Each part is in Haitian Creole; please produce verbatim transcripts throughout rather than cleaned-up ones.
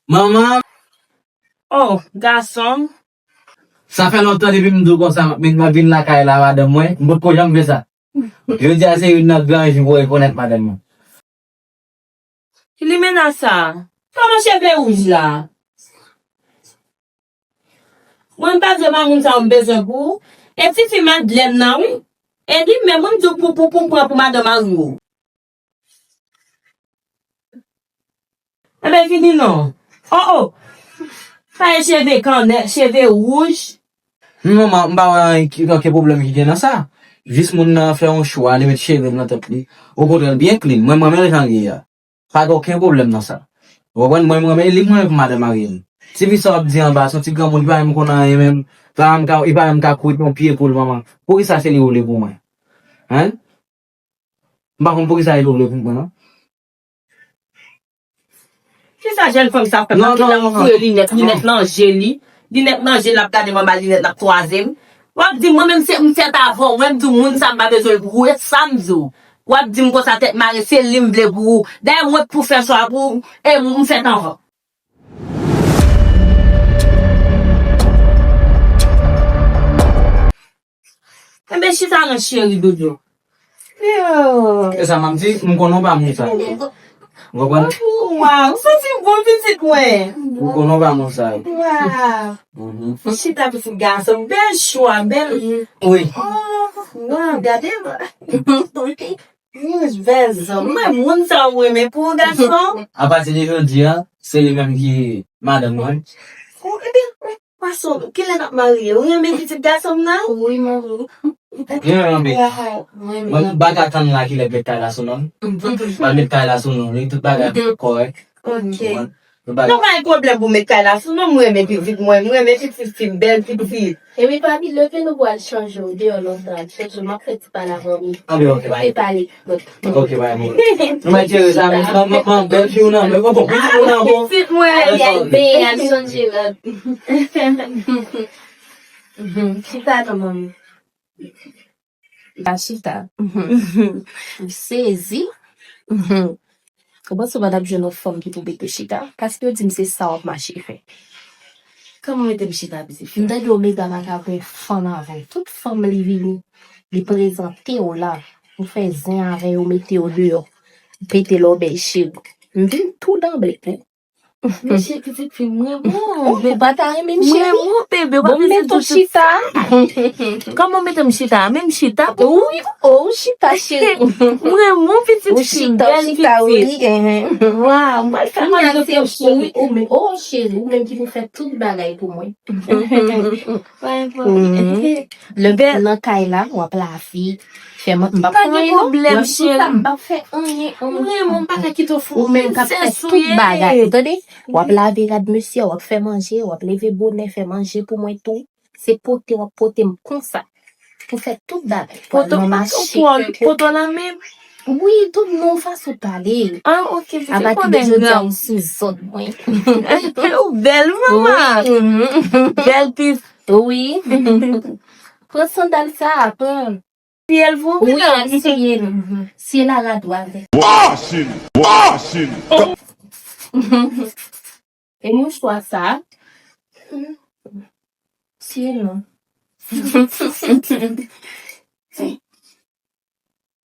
Manman! Oh, gason m. Sa fè lontan depi m di w konsa, m ap vin lakay la, madanm mwen. M potko janm fè sa. Jodi a se youn nan gran jou pou w rekonèt madanm mwen. Ki limena sa? Kòman cheve wouj la? Mwen m pa di w pa moun sa yo m bezwen pou ou. E tifi Madlèn nan wi. E li menm mwen m di w pou pou pou m pran pou madan mari w. Enben vini non. Oh oh. Pa gen cheve kannè, cheve wouj. Non, m pa wè anyen ki, anken pwoblèm ki gen nan sa. Jis moun nan fè yon chwa, li met cheve l nan tèt li. Okontrè, l byen clean. Mwen, m renmen jan l ye a. Pa gen okenn pwoblèm nan sa. Ou konprann? Mwen, m renmen li, m renmen pou madanm marye m. Ti fi sa w ap di anba, se yon ti granmoun, li pa menm konn anyen menm. Li pa menm ka, li pa menm ka kouri yon pye pou l, manman. Poukisa se li ou vle pou mwen? Hein? M pa konn poukisa se li ou vle pou mwen, non. Kisa jèn fanm sa ap fè? Non, Paske non, lè m non, non. Fouye linèt, linèt nan je li. Linèt nan je l ap gade m anba linèt l ap kwaze m. W ap di m, mwen menm se m fèt avan w, mwen m di w moun sa m pa bezwen l pou ou, e sa m di w. W ap di m konsa tèt mare, se li m vle pou ou. Dayè mwen k pou fè chwa pou ou, e m fèt anvan. Enben chita non cheri doudou. Yo. E sa m ap di, m konnen w pa moun sa. Ou konprann? Waw, ou santi m bon pitit mwen. M konnen w pa moun sa. Waw. Mhm. Chita pitit gason, bèl chwa, bèl. Wi. Oh, waw, gade m. Wouj, bèl zòm. Mwen moun sa ou renmen pou ou gason. Apati de jodi a, se li menm ki madanm mwen. Ou, ebyen, Fason, kilè n ap marye? Ou renmen pitit gason m nan? Wi, manmi. Li renmen anpil. Mwen, m pa ka tann la kilè met kay la sou non m. M pa met kay la sou non m. Li tout bagay kòrèk. Ok. Tout bagay. Non, pa gen pwoblèm pou met kay la sou non m. Mwen renmen pitit mwen. Mwen renmen pitit fi m. Bèl pitit. Epi, papi, leve nou pral chanje w deyò lontan. Chèche m ap fè ti pale avè w. Anpil, ok, bye. Pale. Ok, bay mwen. Nou mèt jere sa, men, men, men, men, bèl fi w nan, men, bon, bon, pitit ou nan, bon. Pitit mwen. Ay, ay, ben, al chanje lòt. Chita non, manmi. Pa chita. M sezi. Ou panse w pa t ap jwenn yon fanm ki pou mete w chita? Paske yo di m se sa w ap mache fè. Kòman mete m chita, pitit fi? M tande Omega pa ka pran fanm avè w. Tout fanm li vini, li prezante w la. Ou fè zen avè yo, mete w deyò. Pete lòbèy cheri. M vin tou danble pou. Mesye, pitit fi, mwen bon. Ou pa ta renmen m, cheri? Mwen bon, bebe, ou pa bezwen tou chita. Kòman mete m chita? Menm chita pou ou. Wi, oh, ou chita, cheri. Mwen bon, pitit fi, bèl pitit. Waw, mwen fè mal de poche. Ou menm, oh, cheri, ou menm ki pou fè tout bagay pou mwen. Lè m nan kay la, w ap lave, fè man-, m p ap fè anyen non. M p ap fè sa, m p ap fè anyen, anyen. Ou menm k ap fè tout bagay, ou tande? W ap lave rad mesye, w ap fè manje, w ap leve bonè, fè manje pou mwen tou. Se pote w ap pote m konsa. Pou fè tout bagay. Poto, poto la menm. Wi, tout non fason pale. Ah, ok, pitit. Apati de jodi a, ou sou zòn mwen. Ou bèl, manman. Bèl pitit. Wi. Pran sandal sa, pran. Siye l pou ou, wi, al siye l. Siye l a radwat. Washing! Washing! E mouchwa sa. Siye l non.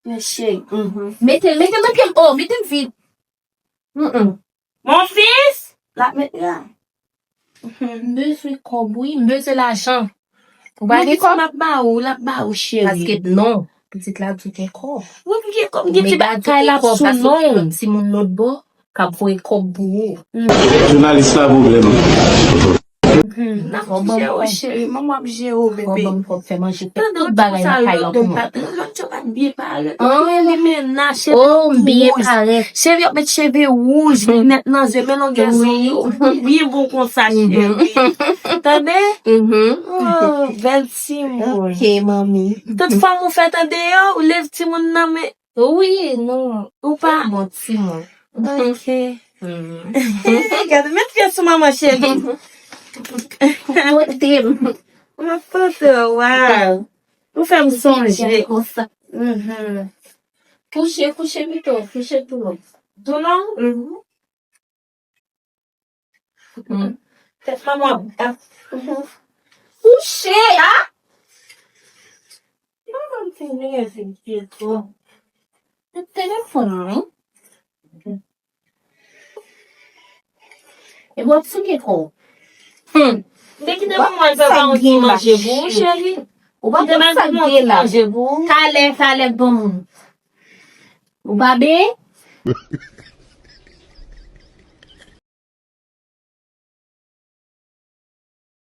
Mesye. Mete l, mete l nan pye m. Oh, mete l vit. Mon fils! L ap met la. M bezwen kòb, wi. M bezwen lajan. Ou pa gen kòb? M ap ba ou, l ap ba ou, cheri. Paske non. Pitit la di gen kòb. Wi, m gen kòb, m gen ti bagay la sou non. Timoun lòt bò k ap voye kòb pou ou. Jounalis la pwoblèm. M ap jere w, cheri, manman ap jere w, bebe. Kòb ban m kòb fè manje, fè tout bagay nan kay lan pou mwen. Lòt yo pa t byen parèt. Mwen li mennaj, cheve tou wouj. Cheve yo met cheve wouj, linèt nan zye, men longè zye yo. Byen bon konsa, cheri. Tande? Oh, bèl timoun. Ok, manmi. Tout fanm ou fè tande yo, ou leve timoun nan, men wi, non. Ou pa bon timoun. Ok. Gade, met pye sou manman cheri. Pote m. Mwen pote w, waw. Ou fè m sonje. Konsa. Kouche, kouche pito, kouche tou non. Tou non? Tèt manman w ap kouche a. Manman m fin nève m pye tò. Telefòn mwen. E w ap souke kò w. Hmm. Te kite manman l fè yon ti manje pou ou, cheri. Ou pa konn sa k gen la. Talè, talè, granmoun. Ou pa benyen?